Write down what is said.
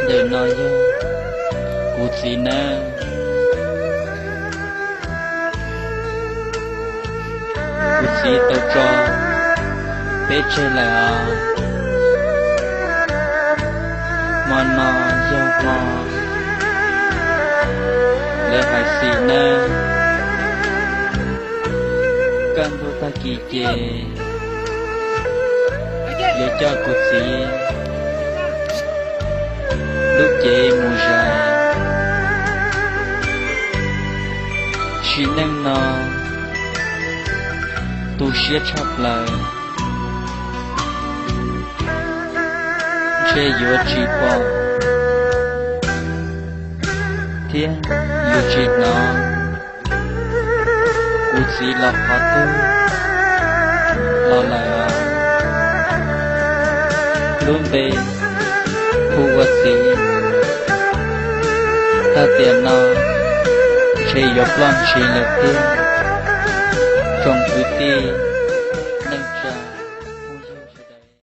Ntawm no yog kuv txiv nawb. Kuv txiv tau tso peb tseg lawm os. Hmo no yog hmo lawv hais xis nawb. Kaj ntug tag kis ces yuav coj kuv txiv lub cev mus zais. Sim neej no tu siab tshaj plaws, ntshe yuav tsis pom thiab yuav tsis hnov kuv txiv los qhov twg los lawm. Lub npe hu ua txiv, tag tiam no ntshe yuav ploj ntshis lawm thiab. Tsoom kwv tij